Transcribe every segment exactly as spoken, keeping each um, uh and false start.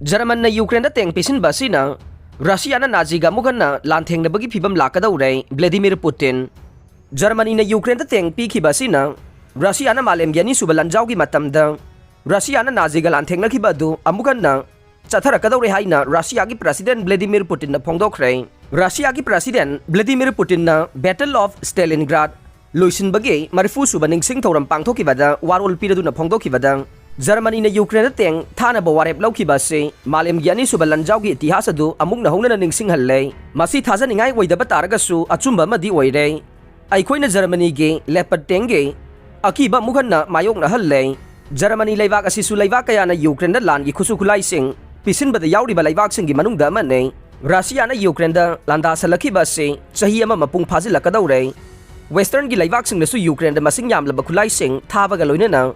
ꯖꯔꯃꯟꯅ ꯌꯨꯀ꯭ꯔꯦꯟꯗ ꯇꯦꯡ ꯄꯤꯁꯤꯟꯕ ꯑꯁꯤꯅ ꯔꯁꯤꯌꯥꯅ ꯅꯥꯖꯤꯒ ꯑꯃꯨꯛ ꯍꯟꯅ ꯂꯥꯟꯊꯦꯡꯅꯕꯒꯤ ꯐꯤꯕꯝ ꯂꯥꯛꯀꯗꯧꯔꯦ꯫ ꯚ꯭ꯂꯦꯗꯤꯃꯤꯔ ꯄꯨꯇꯤꯟ꯫ ꯖꯔꯃꯅꯤꯅ ꯌꯨꯀ꯭ꯔꯦꯟꯗ ꯇꯦꯡ ꯄꯤꯈꯤꯕ ꯑꯁꯤꯅ ꯔꯁꯤꯌꯥꯅ ꯃꯥꯂꯦꯝꯒꯤ ꯑꯅꯤꯁꯨꯕ ꯂꯥꯟꯖꯥꯎꯒꯤ ꯃꯇꯝꯗ ꯔꯁꯤꯌꯥꯅ ꯅꯥꯖꯤꯒ ꯂꯥꯟꯊꯦꯡꯅꯈꯤꯕ ꯑꯗꯨ ꯑꯃꯨꯛ ꯍꯟꯅ ꯆꯠꯊꯔꯛꯀꯗꯧꯔꯦ ꯍꯥꯏꯅ ꯔꯁꯤꯌꯥꯒꯤ ꯄ꯭ꯔꯁꯤꯗꯦꯟ ꯚ꯭ꯂꯦꯗꯤꯃꯤꯔ ꯄꯨꯇꯤꯟꯅ ꯐꯣꯡꯗꯣꯛꯈ꯭ꯔꯦ꯫ ꯔꯁꯤꯌꯥꯒꯤ ꯄ꯭ꯔꯁꯤꯗꯦꯟ ꯚ꯭ꯂꯦꯗꯤꯃꯤꯔ ꯄꯨꯇꯤꯟꯅ Battle of Stalingrad ꯂꯣꯏꯁꯤꯟꯕꯒꯤ ꯃꯔꯤꯐꯨ ꯁꯨꯕ ꯅꯤꯡꯁꯤꯡ ꯊꯧꯔꯝ ꯄꯥꯡꯊꯣꯛꯈꯤꯕꯗ ꯋꯥꯔꯣꯜ ꯄꯤꯔꯗꯨꯅ ꯐꯣꯡꯗꯣꯛꯈꯤꯕꯗ, ꯖꯔꯃꯅꯤꯅ ꯌꯨꯀ꯭ꯔꯦꯟꯗ ꯇꯦꯡ ꯊꯥꯅꯕ ꯋꯥꯔꯦꯞ ꯂꯧꯈꯤꯕ ꯑꯁꯤ ꯃꯥꯂꯦꯝꯒꯤ ꯑꯅꯤꯁꯨꯕ ꯂꯥꯟꯖꯥꯎꯒꯤ ꯏꯇꯤꯍꯥꯁ ꯑꯗꯨ ꯑꯃꯨꯛ ꯅꯧꯍꯧꯅꯅ ꯅꯤꯡꯁꯤꯡꯍꯜꯂꯦ꯫ ꯃꯁꯤ ꯊꯥꯖꯅꯤꯡꯉꯥꯏ ꯑꯣꯏꯗꯕ ꯇꯥꯔꯒꯁꯨ ꯑꯆꯨꯝꯕ ꯑꯃꯗꯤ ꯑꯣꯏꯔꯦ꯫ ꯑꯩꯈꯣꯏꯅ ꯖꯔꯃꯅꯤꯒꯤ Leopard ꯇꯦꯡꯒꯤ ꯑꯀꯤꯕ ꯑꯃꯨꯛ ꯍꯟꯅ ꯃꯥꯌꯣꯛꯅꯍꯜꯂꯦ꯫ ꯖꯔꯃꯅꯤ ꯂꯩꯕꯥꯛ ꯑꯁꯤꯁꯨ ꯂꯩꯕꯥꯛ ꯀꯌꯥꯅ ꯌꯨꯀ꯭ꯔꯦꯟꯗ ꯂꯥꯟꯒꯤ ꯈꯨꯠꯁꯨ ꯈꯨꯠꯂꯥꯏꯁꯤꯡ ꯄꯤꯁꯤꯟꯕꯗ ꯌꯥꯎꯔꯤꯕ ꯂꯩꯕꯥꯛꯁꯤꯡꯒꯤ ꯃꯅꯨꯡꯗ ꯑꯃꯅꯤ꯫ ꯔꯁꯤꯌꯥꯅ ꯌꯨꯀ꯭ꯔꯦꯟꯗ ꯂꯥꯟꯗꯥꯁꯜꯂꯛꯈꯤꯕ ꯑꯁꯤ ꯆꯍꯤ ꯑꯃ ꯃꯄꯨꯡ ꯐꯥꯖꯤꯜꯂꯛꯀꯗꯧꯔꯦ꯫ ꯋꯦꯁꯇꯔꯟꯒꯤ ꯂꯩꯕꯥꯛꯁꯤꯡꯅꯁꯨ ꯌꯨꯀ꯭ꯔꯦꯟꯗ ꯃꯁꯤꯡ ꯌꯥꯝꯂꯕ ꯈꯨꯠꯂꯥꯏꯁꯤꯡ ꯊꯥꯕꯒ ꯂꯣꯏꯅꯅ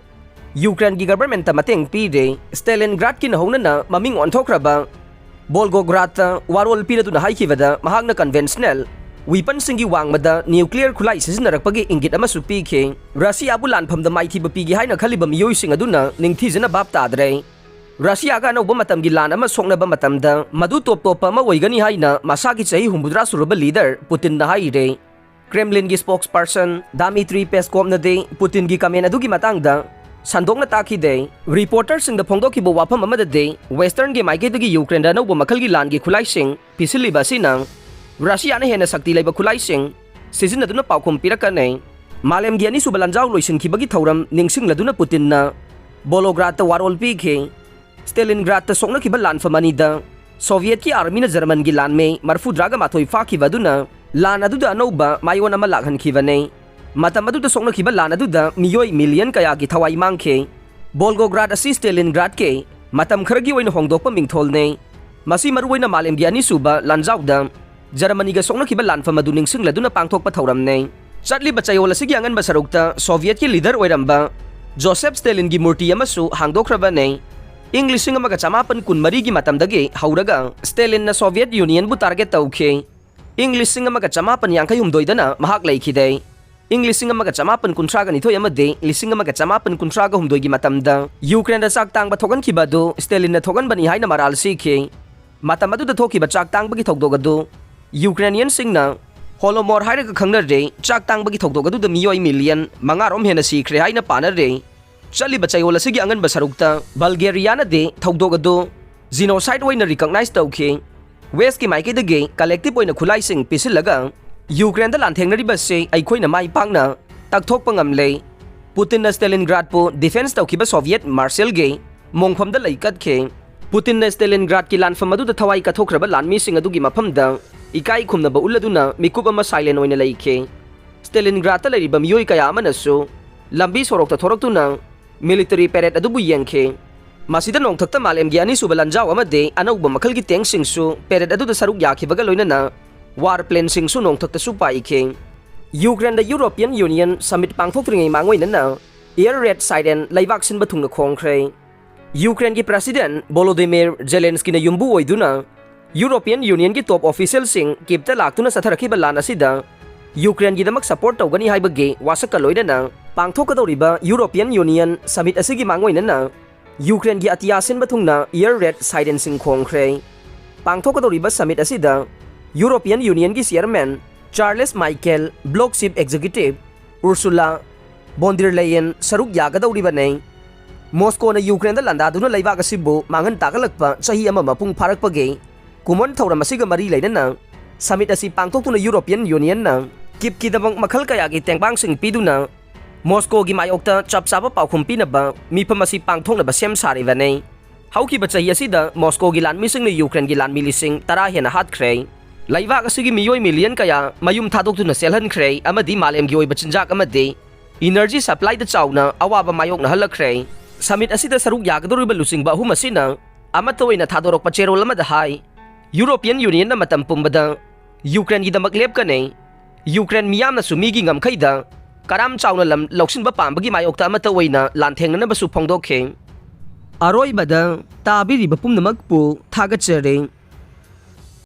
ꯌꯨꯀ꯭ꯔꯦꯟꯒꯤ ꯒꯚꯔꯟꯃꯦꯟꯠꯇ ꯃꯇꯦꯡ ꯄꯤꯔꯦ꯫ ꯁ꯭ꯇꯦꯂꯤꯟꯒ꯭ꯔꯥꯗꯀꯤꯅ ꯍꯧꯅꯅ ꯃꯃꯤꯡ ꯑꯣꯟꯊꯣꯛꯈ꯭ꯔꯕ ꯕꯣꯜꯒꯣꯒ꯭ꯔꯥꯗꯇ ꯋꯥꯔꯣꯜ ꯄꯤꯔꯗꯨꯅ ꯍꯥꯏꯈꯤꯕꯗ, ꯃꯍꯥꯛꯅ ꯀꯟꯚꯦꯟꯁꯅꯦꯜ ꯋꯤꯄꯟꯁꯤꯡꯒꯤ ꯋꯥꯡꯃꯗ ꯅ꯭ꯌꯨꯀ꯭ꯂꯤꯌꯔ ꯈꯨꯠꯂꯥꯏ ꯁꯤꯖꯤꯟꯅꯔꯛꯄꯒꯤ ꯏꯪꯒꯤꯠ ꯑꯃꯁꯨ ꯄꯤꯈꯤ꯫ ꯔꯁꯤꯌꯥꯕꯨ ꯂꯥꯟꯐꯝꯗ ꯃꯥꯏꯊꯤꯕ ꯄꯤꯒꯦ ꯍꯥꯏꯅ ꯈꯜꯂꯤꯕ ꯃꯤꯑꯣꯏꯁꯤꯡ ꯑꯗꯨꯅ ꯅꯤꯡꯊꯤꯖꯅ ꯚꯥꯞ ꯇꯥꯗ꯭ꯔꯦ꯫ ꯔꯁꯤꯌꯥꯒ ꯑꯅꯧꯕ ꯃꯇꯝꯒꯤ ꯂꯥꯟ ꯑꯃ ꯁꯣꯛꯅꯕ ꯃꯇꯝꯗ ꯃꯗꯨ ꯇꯣꯞ ꯇꯣꯞꯄ ꯑꯃ ꯑꯣꯏꯒꯅꯤ ꯍꯥꯏꯅ ꯃꯁꯥꯒꯤ ꯆꯍꯤ ꯍꯨꯝꯐꯨꯇꯔꯥ ꯁꯨꯔꯕ ꯂꯤꯗꯔ ꯄꯨꯇꯤꯟꯅ ꯍꯥꯏꯔꯦ꯫ ꯀ꯭ꯔꯦꯝꯂꯤꯟꯒꯤ ꯁ꯭ꯄꯣꯛꯁꯄꯔꯁꯟ ꯗꯥꯃꯤꯇ꯭ꯔꯤ ꯄꯦꯁꯀꯣꯞꯅꯗꯤ ꯄꯨꯇꯤꯟꯒꯤ ꯀꯃꯦꯟ ꯑꯗꯨꯒꯤ ꯃꯇꯥꯡꯗ ꯁꯟꯗꯣꯛꯅ ꯇꯥꯛꯈꯤꯗꯦ꯫ ꯔꯤꯄꯣꯔꯇꯔꯁꯤꯡꯗ ꯐꯣꯡꯗꯣꯛꯈꯤꯕ ꯋꯥꯐꯝ ꯑꯃꯗꯗꯤ, ꯋꯦꯁꯇꯔꯟꯒꯤ ꯃꯥꯏꯀꯩꯗꯒꯤ ꯌꯨꯀ꯭ꯔꯦꯟꯗ ꯑꯅꯧꯕ ꯃꯈꯜꯒꯤ ꯂꯥꯟꯒꯤ ꯈꯨꯠꯂꯥꯏꯁꯤꯡ ꯄꯤꯁꯤꯜꯂꯤꯕ ꯑꯁꯤꯅ ꯔꯁꯤꯌꯥꯅ ꯍꯦꯟꯅ ꯁꯛꯇꯤ ꯂꯩꯕ ꯈꯨꯠꯂꯥꯏꯁꯤꯡ ꯁꯤꯖꯤꯟꯅꯗꯨꯅ ꯄꯥꯎꯈꯨꯝ ꯄꯤꯔꯛꯀꯅꯤ꯫ ꯃꯥꯂꯦꯝꯒꯤ ꯑꯅꯤꯁꯨꯕ ꯂꯥꯟꯖꯥꯎ ꯂꯣꯏꯁꯤꯟꯈꯤꯕꯒꯤ ꯊꯧꯔꯝ ꯅꯤꯡꯁꯤꯡꯂꯗꯨꯅ ꯄꯨꯇꯤꯟꯅ ꯕꯣꯂꯣꯒ꯭ꯔꯥꯗꯇ ꯋꯥꯔꯣꯜ ꯄꯤꯈꯤ꯫ ꯁ꯭ꯇꯦꯂꯤꯟꯒ꯭ꯔꯥꯗꯇ ꯁꯣꯛꯅꯈꯤꯕ ꯂꯥꯟꯐꯝ ꯑꯅꯤꯗ ꯁꯣꯚꯤꯌꯦꯠꯀꯤ ꯑꯥꯔꯃꯤꯅ ꯖꯔꯃꯟꯒꯤ ꯂꯥꯟꯃꯤ ꯃꯔꯤꯐꯨꯇꯔꯥꯒ ꯃꯥꯊꯣꯏ ꯐꯥꯈꯤꯕ ꯑꯗꯨꯅ ꯂꯥꯟ ꯑꯗꯨꯗ ꯑꯅꯧꯕ ꯃꯥꯏꯑꯣꯟ ꯑꯃ ꯂꯥꯛꯍꯟꯈꯤꯕꯅꯤ꯫ ꯃꯇꯝ ꯑꯗꯨꯗ ꯁꯣꯛꯅꯈꯤꯕ ꯂꯥꯟ ꯑꯗꯨꯗ ꯃꯤꯑꯣꯏ ꯃꯤꯂꯤꯌꯟ ꯀꯌꯥꯒꯤ ꯊꯋꯥꯏ ꯃꯥꯡꯈꯤ꯫ ꯕꯣꯜꯒꯣꯒ꯭ꯔꯥꯗ ꯑꯁꯤ ꯁ꯭ꯇꯦꯂꯤꯟꯒ꯭ꯔꯥꯗꯀꯤ ꯃꯇꯝ ꯈꯔꯒꯤ ꯑꯣꯏꯅ ꯍꯣꯡꯗꯣꯛꯄ ꯃꯤꯡꯊꯣꯜꯅꯤ꯫ ꯃꯁꯤ ꯃꯔꯨꯑꯣꯏꯅ ꯃꯥꯂꯦꯝꯒꯤ ꯑꯅꯤꯁꯨꯕ ꯂꯥꯟꯖꯥꯎꯗ ꯖꯔꯃꯅꯤꯒ ꯁꯣꯛꯅꯈꯤꯕ ꯂꯥꯟꯐꯝ ꯑꯗꯨ ꯅꯤꯡꯁꯤꯡꯂꯗꯨꯅ ꯄꯥꯡꯊꯣꯛꯄ ꯊꯧꯔꯝꯅꯤ꯫ ꯆꯠꯂꯤꯕ ꯆꯌꯣꯜ ꯑꯁꯤꯒꯤ ꯑꯉꯟꯕ ꯁꯔꯨꯛꯇ ꯁꯣꯚꯤꯌꯦꯠꯀꯤ ꯂꯤꯗꯔ ꯑꯣꯏꯔꯝꯕ ꯖꯣꯁꯦꯐ ꯁ꯭ꯇꯦꯂꯤꯟꯒꯤ ꯃꯨꯔꯇꯤ ꯑꯃꯁꯨ ꯍꯥꯡꯗꯣꯛꯈ꯭ꯔꯕꯅꯤ꯫ ꯏꯪ ꯂꯤꯁꯤꯡ ꯑꯃꯒ ꯆꯃꯥꯄꯟ ꯀꯨꯟꯃꯔꯤꯒꯤ ꯃꯇꯝꯗꯒꯤ ꯍꯧꯔꯒ ꯁ꯭ꯇꯦꯂꯤꯟꯅ ꯁꯣꯚꯤꯌꯦꯠ ꯌꯨꯅꯤꯌꯟꯕꯨ ꯇꯥꯔꯒꯦꯠ ꯇꯧꯈꯤ꯫ ꯏꯪ ꯂꯤꯁꯤꯡ ꯑꯃꯒ ꯆꯃꯥꯄꯟ ꯌꯥꯡꯈꯩ ꯍꯨꯝꯗꯣꯏꯗꯅ ꯃꯍꯥꯛ ꯂꯩꯈꯤꯗꯦ꯫ ꯏꯪ ꯂꯤꯁꯤꯡ ꯑꯃꯒ ꯆꯃꯥꯄꯟ ꯀꯨꯟꯊ꯭ꯔꯥꯒ ꯅꯤꯊꯣꯏ ꯑꯃꯗꯤ ꯂꯤꯁꯤꯡ ꯑꯃꯒ ꯆꯃꯥꯄꯟ ꯀꯨꯟꯊ꯭ꯔꯥꯒ ꯍꯨꯝꯗꯣꯏꯒꯤ ꯃꯇꯝꯗ ꯌꯨꯀ꯭ꯔꯦꯟꯗ ꯆꯥꯛ ꯇꯥꯡꯕ ꯊꯣꯛꯍꯟꯈꯤꯕ ꯑꯗꯨ ꯁ꯭ꯇꯦꯂꯤꯟꯅ ꯊꯣꯛꯍꯟꯕꯅꯤ ꯍꯥꯏꯅ ꯃꯔꯥꯜ ꯁꯤꯈꯤ꯫ ꯃꯇꯝ ꯑꯗꯨꯗ ꯊꯣꯛꯈꯤꯕ ꯆꯥꯛ ꯇꯥꯡꯕꯒꯤ ꯊꯧꯗꯣꯛ ꯑꯗꯨ ꯌꯨꯀ꯭ꯔꯦꯅꯤꯌꯟꯁꯤꯡꯅ ꯍꯣꯂꯣꯃꯣꯔ ꯍꯥꯏꯔꯒ ꯈꯪꯅꯔꯦ꯫ ꯆꯥꯛ ꯇꯥꯡꯕꯒꯤ ꯊꯧꯗꯣꯛ ꯑꯗꯨꯗ ꯃꯤꯑꯣꯏ ꯃꯤꯂꯤꯌꯟ ꯃꯉꯥꯔꯣꯝ ꯍꯦꯟꯅ ꯁꯤꯈ꯭ꯔꯦ ꯍꯥꯏꯅ ꯄꯥꯅꯔꯦ꯫ ꯆꯠꯂꯤꯕ ꯆꯌꯣꯜ ꯑꯁꯤꯒꯤ ꯑꯉꯟꯕ ꯁꯔꯨꯛꯇ ꯕꯜꯒꯦꯔꯤꯌꯥꯅꯗꯤ ꯊꯧꯗꯣꯛ ꯑꯗꯨ ꯖꯤꯅꯣꯁꯥꯏꯠ ꯑꯣꯏꯅ ꯔꯤꯀꯣꯛꯅꯥꯏꯖ ꯇꯧꯈꯤ꯫ ꯋꯦꯁꯀꯤ ꯃꯥꯏꯀꯩꯗꯒꯤ ꯀꯂꯦꯛꯇꯤꯚ ꯑꯣꯏꯅ ꯈꯨꯠꯂꯥꯏꯁꯤꯡ ꯄꯤꯁꯤꯜꯂꯒ ꯌꯨꯀ꯭ꯔꯦꯟꯗ ꯂꯥꯟꯊꯦꯡꯅꯔꯤꯕꯁꯤ ꯑꯩꯈꯣꯏꯅ ꯃꯥꯏ ꯄꯥꯛꯅ ꯇꯛꯊꯣꯛꯄ ꯉꯝꯂꯦ꯫ ꯄꯨꯇꯤꯟꯅ ꯁ꯭ꯇꯦꯂꯤꯟꯒ꯭ꯔꯥꯗꯄꯨ ꯗꯤꯐꯦꯟꯁ ꯇꯧꯈꯤꯕ ꯁꯣꯚꯤꯌꯦꯠ ꯃꯥꯔꯁꯦꯜꯒꯤ ꯃꯣꯡꯐꯝꯗ ꯂꯩꯀꯠꯈꯤ꯫ ꯄꯨꯇꯤꯟꯅ ꯁ꯭ꯇꯦꯂꯤꯟꯒ꯭ꯔꯥꯗꯀꯤ ꯂꯥꯟꯐꯝ ꯑꯗꯨꯗ ꯊꯋꯥꯏ ꯀꯠꯊꯣꯛꯈ꯭ꯔꯕ ꯂꯥꯟꯃꯤꯁꯤꯡ ꯑꯗꯨꯒꯤ ꯃꯐꯝꯗ ꯏꯀꯥꯏ ꯈꯨꯝꯅꯕ ꯎꯠꯂꯗꯨꯅ ꯃꯤꯀꯨꯞ ꯑꯃ ꯁꯥꯏꯂꯦꯟ ꯑꯣꯏꯅ ꯂꯩꯈꯤ꯫ ꯁ꯭ꯇꯦꯂꯤꯟꯒ꯭ꯔꯥꯗꯇ ꯂꯩꯔꯤꯕ ꯃꯤꯑꯣꯏ ꯀꯌꯥ ꯑꯃꯅꯁꯨ ꯂꯝꯕꯤ ꯁꯣꯔꯣꯛꯇ ꯊꯣꯔꯛꯇꯨꯅ ꯃꯤꯂꯤꯇꯔꯤ ꯄꯦꯔꯦꯗ ꯑꯗꯨꯕꯨ ꯌꯦꯡꯈꯤ꯫ ꯃꯁꯤꯗ ꯅꯣꯡꯊꯛꯇ ꯃꯥꯂꯦꯝꯒꯤ ꯑꯅꯤꯁꯨꯕ ꯂꯥꯟꯖꯥꯎ ꯑꯃꯗꯤ ꯑꯅꯧꯕ ꯃꯈꯜꯒꯤ ꯇꯦꯡꯁꯤꯡꯁꯨ ꯄꯦꯔꯦꯗ ꯑꯗꯨꯗ ꯁꯔꯨꯛ ꯌꯥꯈꯤꯕꯒ ꯂꯣꯏꯅꯅ ꯋꯥꯔ ꯄ꯭ꯂꯦꯟꯁꯤꯡꯁꯨ ꯅꯣꯡꯊꯛꯇꯁꯨ ꯄꯥꯏꯈꯤ꯫ ꯌꯨꯀ꯭ꯔꯦꯟꯗ ꯌꯨꯔꯣꯄꯤꯌꯟ ꯌꯨꯅꯤꯌꯟ ꯁꯃꯤꯠ ꯄꯥꯡꯊꯣꯛꯇ꯭ꯔꯤꯉꯩ ꯃꯥꯡꯑꯣꯏꯅꯅ ꯑꯦꯌꯔ ꯔꯦꯗ ꯁꯥꯏꯔꯦꯟ ꯂꯩꯕꯥꯛ ꯁꯤꯟꯕ ꯊꯨꯡꯅ ꯈꯣꯡꯈ꯭ꯔꯦ꯫ ꯌꯨꯀ꯭ꯔꯦꯟꯒꯤ ꯄ꯭ꯔꯦꯁꯤꯗꯦꯟꯠ ꯚꯣꯂꯣꯗꯤꯃꯤꯔ ꯖꯦꯂꯦꯟꯁꯀꯤꯅ ꯌꯨꯝꯕꯨ ꯑꯣꯏꯗꯨꯅ ꯌꯨꯔꯣꯄꯤꯌꯟ ꯌꯨꯅꯤꯌꯟꯒꯤ ꯇꯣꯞ ꯑꯣꯐꯤꯁꯤꯌꯦꯜꯁꯤꯡ ꯀꯤꯞꯇ ꯂꯥꯛꯇꯨꯅ ꯆꯠꯊꯔꯛꯈꯤꯕ ꯂꯥꯟ ꯑꯁꯤꯗ ꯌꯨꯀ꯭ꯔꯦꯟꯒꯤꯗꯃꯛ ꯁꯄꯣꯔꯠ ꯇꯧꯒꯅꯤ ꯍꯥꯏꯕꯒꯤ ꯋꯥꯁꯛꯀ ꯂꯣꯏꯅꯅ ꯄꯥꯡꯊꯣꯛꯀꯗꯧꯔꯤꯕ ꯌꯨꯔꯣꯄꯤꯌꯟ ꯌꯨꯅꯤꯌꯟ ꯁꯃꯤꯠ ꯑꯁꯤꯒꯤ ꯃꯥꯡꯑꯣꯏꯅꯅ ꯌꯨꯀ꯭ꯔꯦꯟꯒꯤ ꯑꯇꯤꯌꯥ ꯁꯤꯟꯕ ꯊꯨꯡꯅ ꯑꯦꯌꯔ ꯔꯦꯗ ꯁꯥꯏꯔꯦꯟꯁꯤꯡ ꯈꯣꯡꯈ꯭ꯔꯦ꯫ ꯄꯥꯡꯊꯣꯛꯀꯗꯧꯔꯤꯕ ꯁꯃꯤꯠ ꯑꯁꯤꯗ ꯌꯨꯔꯣꯄꯤꯌꯟ ꯌꯨꯅꯤꯌꯟꯒꯤ chairman Charles Michael, bloc chief executive Ursula von der Leyen ꯁꯔꯨꯛ ꯌꯥꯒꯗꯧꯔꯤꯕꯅꯤ꯫ ꯃꯣꯁꯀꯣꯅ ꯌꯨꯀ꯭ꯔꯦꯟꯗ ꯂꯥꯟꯗꯥꯗꯨꯅ ꯂꯩꯕꯥꯛ ꯑꯁꯤꯕꯨ ꯃꯥꯡꯍꯟ ꯇꯥꯛꯍꯜꯂꯛꯄ ꯆꯍꯤ ꯑꯃ ꯃꯄꯨꯡ ꯐꯥꯔꯛꯄꯒꯤ ꯀꯨꯝꯑꯣꯟ ꯊꯧꯔꯝ ꯑꯁꯤꯒ ꯃꯔꯤ ꯂꯩꯅꯅ ꯁꯃꯤꯠ ꯑꯁꯤ ꯄꯥꯡꯊꯣꯛꯇꯨꯅ ꯌꯨꯔꯣꯄꯤꯌꯟ ꯌꯨꯅꯤꯌꯟꯅ ꯀꯤꯞꯀꯤꯗꯃꯛ ꯃꯈꯜ ꯀꯌꯥꯒꯤ ꯇꯦꯡꯕꯥꯡꯁꯤꯡ ꯄꯤꯗꯨꯅ ꯃꯣꯁꯀꯣꯒꯤ ꯃꯥꯌꯣꯛꯇ ꯆꯞ ꯆꯥꯕ ꯄꯥꯎꯈꯨꯝ ꯄꯤꯅꯕ ꯃꯤꯐꯝ ꯑꯁꯤ ꯄꯥꯡꯊꯣꯛꯅꯕ ꯁꯦꯝ ꯁꯥꯔꯤꯕꯅꯤ꯫ ꯍꯧꯈꯤꯕ ꯆꯍꯤ ꯑꯁꯤꯗ ꯃꯣꯁꯀꯣꯒꯤ ꯂꯥꯟꯃꯤꯁꯤꯡꯅ ꯌꯨꯀ꯭ꯔꯦꯟꯒꯤ ꯂꯥꯟꯃꯤ ꯂꯤꯁꯤꯡ ꯇꯔꯥ ꯍꯦꯟꯅ ꯍꯥꯠꯈ꯭ꯔꯦ꯫ ꯂꯩꯕꯥꯛ ꯑꯁꯤꯒꯤ ꯃꯤꯑꯣꯏ ꯃꯤꯂꯤꯌꯟ ꯀꯌꯥ ꯃꯌꯨꯝ ꯊꯥꯗꯣꯛꯇꯨꯅ ꯆꯦꯜꯍꯟꯈ꯭ꯔꯦ ꯑꯃꯗꯤ ꯃꯥꯂꯦꯝꯒꯤ ꯑꯣꯏꯕ ꯆꯤꯟꯖꯥꯛ ꯑꯃꯗꯤ ꯏꯅꯔꯖꯤ ꯁꯄ꯭ꯂꯥꯏꯗ ꯆꯥꯎꯅ ꯑꯋꯥꯕ ꯃꯥꯌꯣꯛꯅꯍꯜꯂꯛꯈ꯭ꯔꯦ꯫ ꯁꯃꯤꯠ ꯑꯁꯤꯗ ꯁꯔꯨꯛ ꯌꯥꯒꯗꯧꯔꯤꯕ ꯂꯨꯆꯤꯡꯕ ꯑꯍꯨꯝ ꯑꯁꯤꯅ ꯑꯃꯠꯇ ꯑꯣꯏꯅ ꯊꯥꯗꯣꯔꯛꯄ ꯆꯦꯔꯣꯜ ꯑꯃꯗ ꯍꯥꯏ, ꯌꯨꯔꯣꯄꯤꯌꯟ ꯌꯨꯅꯤꯌꯟꯅ ꯃꯇꯝ ꯄꯨꯝꯕꯗ ꯌꯨꯀ꯭ꯔꯦꯟꯒꯤꯗꯃꯛ ꯂꯦꯞꯀꯅꯤ꯫ ꯌꯨꯀ꯭ꯔꯦꯟ ꯃꯤꯌꯥꯝꯅꯁꯨ ꯃꯤꯒꯤ ꯉꯝꯈꯩꯗ ꯀꯔꯥꯝ ꯆꯥꯎꯅ ꯂꯝ ꯂꯧꯁꯤꯟꯕ ꯄꯥꯝꯕꯒꯤ ꯃꯥꯌꯣꯛꯇ ꯑꯃꯠꯇ ꯑꯣꯏꯅ ꯂꯥꯟꯊꯦꯡꯅꯅꯕꯁꯨ ꯐꯣꯡꯗꯣꯛꯈꯤ꯫ ꯑꯔꯣꯏꯕꯗ ꯇꯥꯕꯤꯔꯤꯕ ꯄꯨꯝꯅꯃꯛꯄꯨ ꯊꯥꯒꯠꯆꯔꯤ꯫